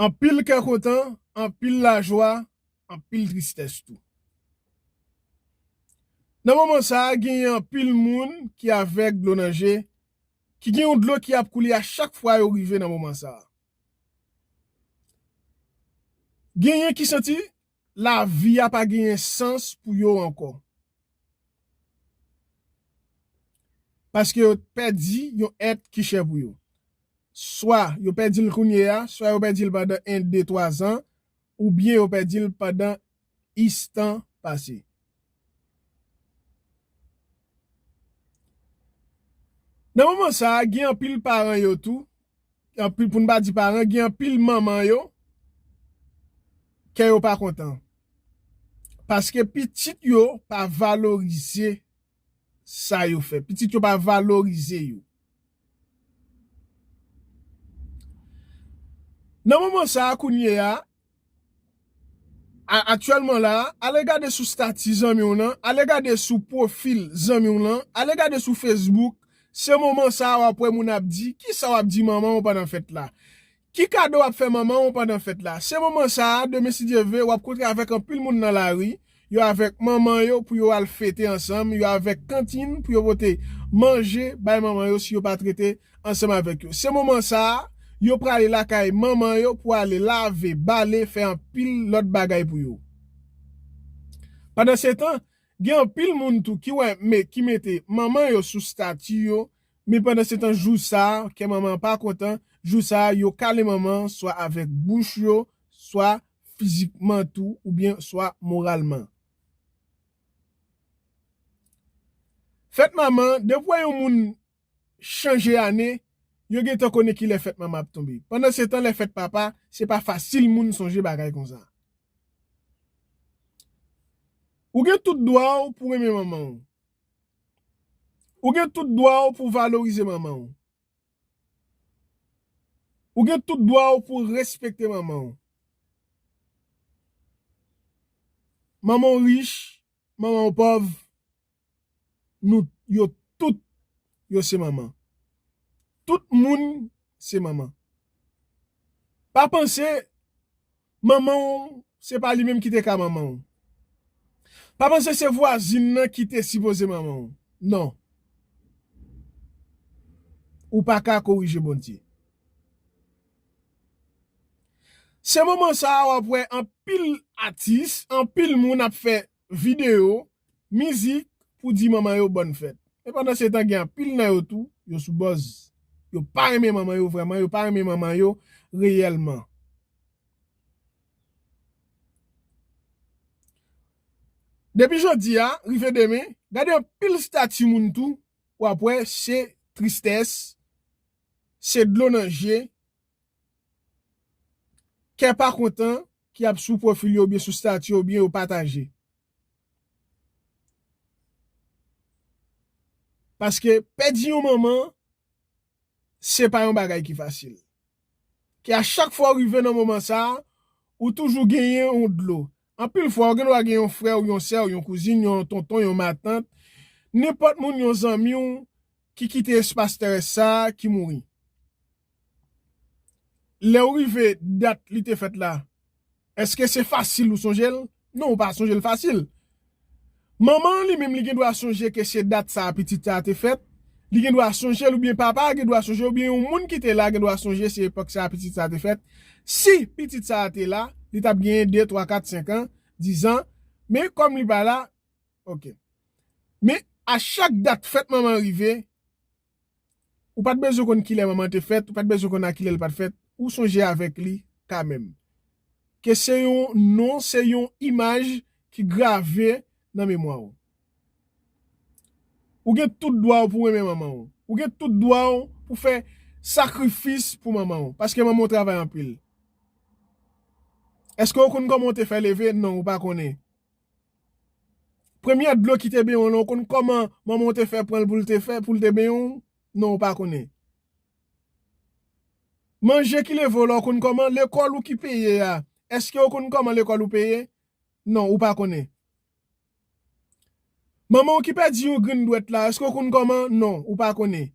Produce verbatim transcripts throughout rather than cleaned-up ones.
Anpil kè kontan, anpil lajwa, anpil tristès tou. Nan moman sa a, genyen anpil moun ki avèg dlo nan je, ki gen yon dlo ki ap koule a chak fwa yo rive nan moman sa a. Genyen ki santi lavi a pa genyen sans pou yo ankò. Paske yo pèdi yon èt ki chè pou yo. Swa yo pèdi l kounye a, swa yo pèdi l pandan en, de, twa zan, oubyen yo pèdi l pandan is tan pase. Nan moman sa a, gen anpil paran yo tou, anpil, pou n pa di paran, gen anpil manman yo, kè yo pa kontan. Paske pitit yo pa valorize sa yo fè. Pitit yo pa valorize yo. Nan moman sa a, kounye a, a, aktyèlman la, ale gade sou stati zanmi w lan, ale gade sou pwofil zanmi w lan, ale gade sou Facebook. Se moman sa a w ap wè moun ap di, "Kisa w ap di manman w pandan fèt la? Ki kado w ap fè manman w pandan fèt la?" Se moman sa a, demen si Dye vle, w ap kontre avèk anpil moun nan lari, yo avèk manman yo pou yo al fete ansanm, yo avèk kantin pou yo pote manje bay manman yo si yo pa t rete ansanm avèk yo. Se moman sa a, yo prale lakay manman yo pou ale lave, bale, fè anpil lòt bagay pou yo. Pandansetan, gen anpil moun tou ki wè, men ki mete manman yo sou stati yo, men pandansetan jou sa a, kè manman an pa kontan, jou sa a, yo kale manman an swa avèk bouch yo, swa fizikman tou, oubyen swa moralman. Fèt manman, depi w wè yon moun chanje ane, yo gentan konnen kilè fèt manman ap tonbe. Pandansetan, lè fèt papa, se pa fasil moun sonje bagay konsa. Ou gen tout dwa w pou renmen manman w. Ou gen tout dwa w pou valorize manman w. Ou gen tout dwa w pou respekte manman w. Manman w rich, manman w pòv, nou, yo tout, yo se manman. Tout moun se manman. Pa panse manman w, se pa li menm ki te ka manman w. Pa panse se vwazin nan ki te sipoze manman w. Non. Ou pa ka korije Bondye. Se moman sa a w ap wè anpil atis, anpil moun ap fè videyo, mizik pou di manman yo bòn fèt. Men pandansetan, gen anpil nan yo tou, yo sou buzz. Yo pa renmen manman yo vrèman, yo pa renmen manman yo reyèlman. Depi jodi a, rive demen, gade anpil stati moun tou, w ap wè se tristès, se dlo nan je, kè pa kontan ki ap sou pwofil yo oubyen sou stati yo oubyen yo pataje. Paske pèdi yon manman, se pa yon bagay ki fasil. Ke a chak fwa w rive nan moman sa a, ou toujou genyen yon dlo. Anpil fwa, ou gen dwa gen yon frè w, yon sè w, yon kouzin, yon tonton, yon matant, nenpòt moun, yon zanmi w ki kite espas terès sa a, ki mouri. Lè w rive dat li te fèt la, èske se fasil ou sonje l? Non, ou pa sonje l fasil. Manman an li menm, li gen dwa sonje ke se dat sa a pitit sa a te fèt. Li gen dwa sonje l, oubyen papa a gen dwa sonje, oubyen yon moun ki te la gen dwa sonje se epòk sa a pitit sa a te fèt. Si pitit sa a te la, li t ap genyen de, twa, kat, senk an, diz an. Men kòm li pa la, oke. Men a chak dat fèt manman rive, ou pa t bezwen konn kilè manman te fèt, ou pa t bezwen konn a kilè l pa t fèt, ou sonje avèk li kanmenm. Ke se yon non, se yon imaj ki grave nan memwa w. Ou gen tout dwa w pou renmen manman w. Ou gen tout dwa w pou fè sakrifis pou manman w, paske manman w travay anpil. Èske w konn kòman w te fè leve? Non, ou pa konnen. Premyè dlo ki te benyen w lan, ou konn kòman manman w te fè pran l pou l te fè, pou l te benyen w? Non, ou pa konnen. Manje ki leve w la, ou konn kòman? Lekòl ou ki peye a, èske ou konn kòman lekòl ou peye? Non, ou pa konnen. Manman w ki pèdi yon grenn dwèt la, èske ou konn kòman? Non, ou pa konnen.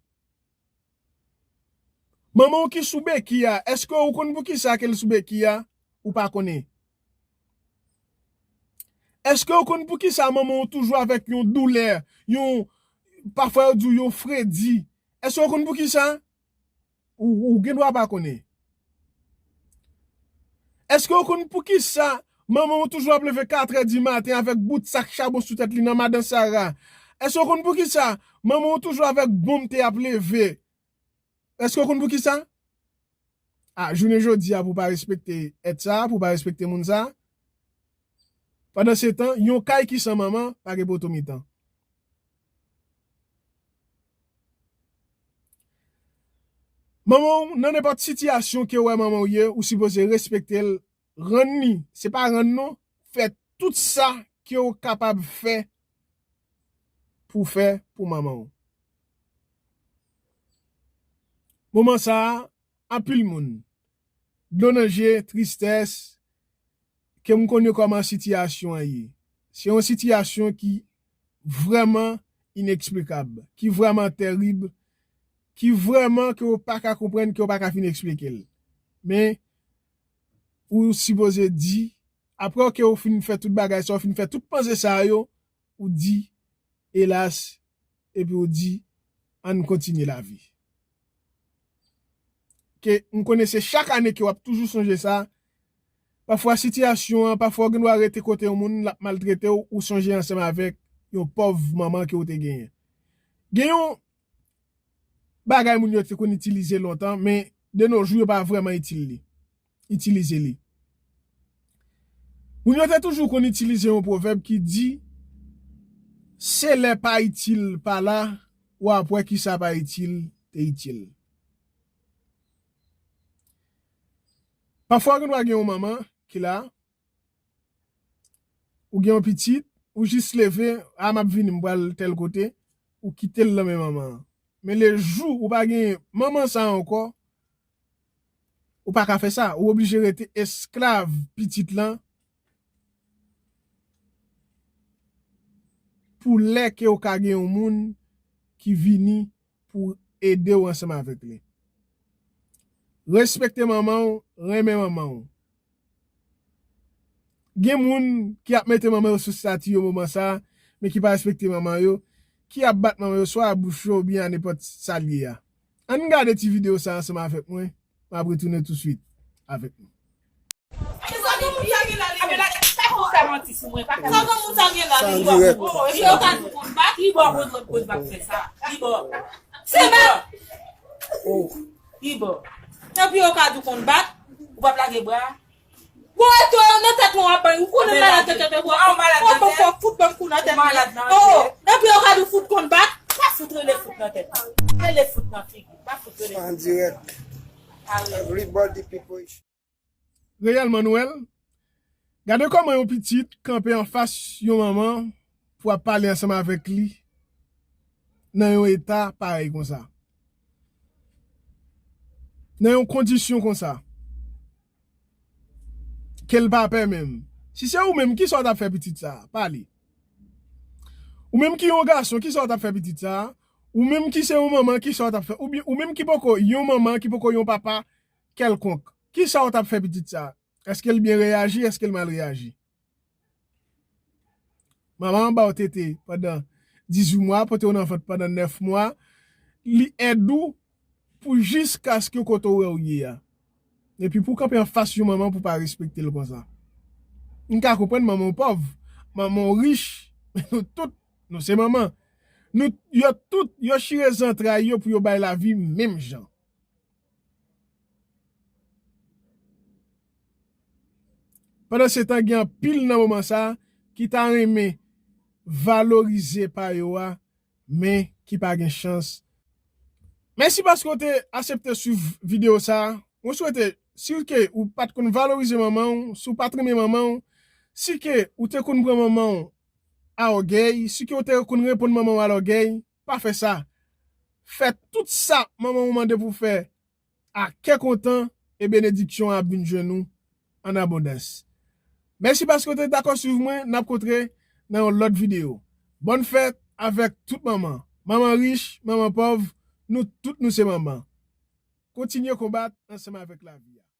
Manman w ki sou beki a, èske ou konn poukisa ke l sou beki a? Ou pa konnen. Èske ou konn poukisa manman w toujou avèk yon doulè, yon, pafwa yo di w yon fredi? Èske ou konn poukisa? Ou, ou gen dwa pa konnen. Èske ou konn poukisa manman w toujou ap leve katrè di maten avèk bout sak chabon sou tèt li nan madan Sara? Èske ou konn poukisa manman w toujou avèk bonm te ap leve? Èske ou konn poukisa? A, jounen jodi a, pou w pa respekte èt sa, pou w pa respekte moun sa, pandan se tan, yon kay ki san manman pa gen poto mitan. Manman w, nan nenpòt sitiyasyon ke w wè manman w ye, ou sipoze respekte l, rann li, se pa rann non, fè tout sa ke w kapab fè pou w fè pou manman w. Moman sa a, anpil moun, dlo nan je, tristès, ke m konn yo kòman sitiyasyon an ye. Se yon sitiyasyon ki vrèman ineksplikab, ki vrèman tèrib, ki vrèman ke w pa ka konprann, ke w pa ka fin eksplike l. Men, ou sipoze di, apre ke w fin fè tout bagay sa, w fin fè tout panse sa yo, ou di, elas, epi ou di, ann kontinye lavi. Ke m konnen se chak ane ke w ap toujou sonje sa. Pafwa sitiyasyon an, pafwa w gen dwa rete kote yon moun, l ap maltrete w, ou sonje ansanm avèk yon pòv manman ke w te genyen. Gen yon bagay moun yo te konn itilize lontan, men de nos jours, yo pa vrèman itil li, itilize li. Moun yo te toujou konn itilize yon pwovèb ki di, se lè pa itil pa la, w ap wè kisa pa itil te itil. Pafwa, ou gen dwa gen yon manman ki la, ou gen yon pitit, ou jis leve, a, m ap vini, m pral tèl kote, ou kite l nan men manman an. Men le jou ou pa gen manman sa a ankò, ou pa ka fè sa. Ou oblije rete esklav pitit lan pou lè ke w ka gen yon moun ki vini pou ede w ansanm avèk li. Respekte manman w, renmen manman w. Gen moun ki ap mete manman yo sou estati yo moman sa a, men ki pa respekte manman yo, ki ap bat manman yo swa a bouch yo oubyen a nenpòt sa l ye a. Ann gade ti videyo sa a ansanm avèk mwen, m ap retounen touswit avèk nou. Mezanmi, moun sa gen la, li pa konn fè manti sou mwen, pa fè manti. Sa moun sa gen la, li bò. Sa an dirèk. Oh, epi yo ka di w konn bat, li bò, Rod, Rod, Rod, pa fè sa. Li bò. Se bat. Oh. Li bò. Epi yo ka di w konn bat, ou p ap lage bra. Bon, eto yo nan tèt mwen w ap bay, ou konnen malad nan tèt mwen. Ou malad nan tèt. Fò fout ban m kou nan tèt mwen. Ou malad nan tèt. Oh, epi yo ka di w fout konn bat. Pa fout rele fout nan tèt mwen. Rele fout nan figi. Pa fout rele fout. An dirèk. Everybody people. Reyèlman, nou wè l. Gade kòman yon pitit kanpe anfas yon manman pou ap pale ansanm avèk li nan yon eta parèy konsa. Nan yon kondisyon konsa. Ke l pa pè menm. Si se ou menm, kisa w t ap fè pitit sa a? Pale. Ou menm ki yon gason, kisa w t ap fè pitit sa a? Ou menm ki se yon manman, kisa w t ap fè? Oubyen, ou menm ki poko yon manman, ki poko yon papa kèlkonk, kisa w t ap fè pitit sa a? Èske l byen reyaji? Èske l mal reyaji? Manman an ba w tete pandan dizuit mwa, pote w nan vant pandan nèf mwa, li èd ou pou jiskaske kote w wè w ye a. Epi pou w kanpe anfas yon manman pou w pa respekte l konsa. M ka konprann manman w pòv, manman w rich, men nou tout, nou se manman. Nou, yo tout, yo chire zantray yo pou yo bay lavi menm jan. Pandan se tan, gen anpil nan moman sa a ki ta renmen valorize pa yo a, men ki pa gen chans. Mèsi paske w te aksepte swiv videyo sa a. Mwen swete, si ke ou pa t konn valorize manman w, si w pa t renmen manman w, si ke ou te konn pran manman w a ògèy, si ke w te konn reponn manman w a lògèy, pa fè sa. Fè tout sa manman w mande pou w fè a kè kontan, e benediksyon an ap vin jwenn ou an abondans. Mèsi paske w te dakò swiv mwen, n ap kontre nan yon lòt videyo. Bòn fèt avèk tout manman. Manman rich, manman pòv, nou tout nou se manman. Kontinye konbat ansanm avèk lavi a.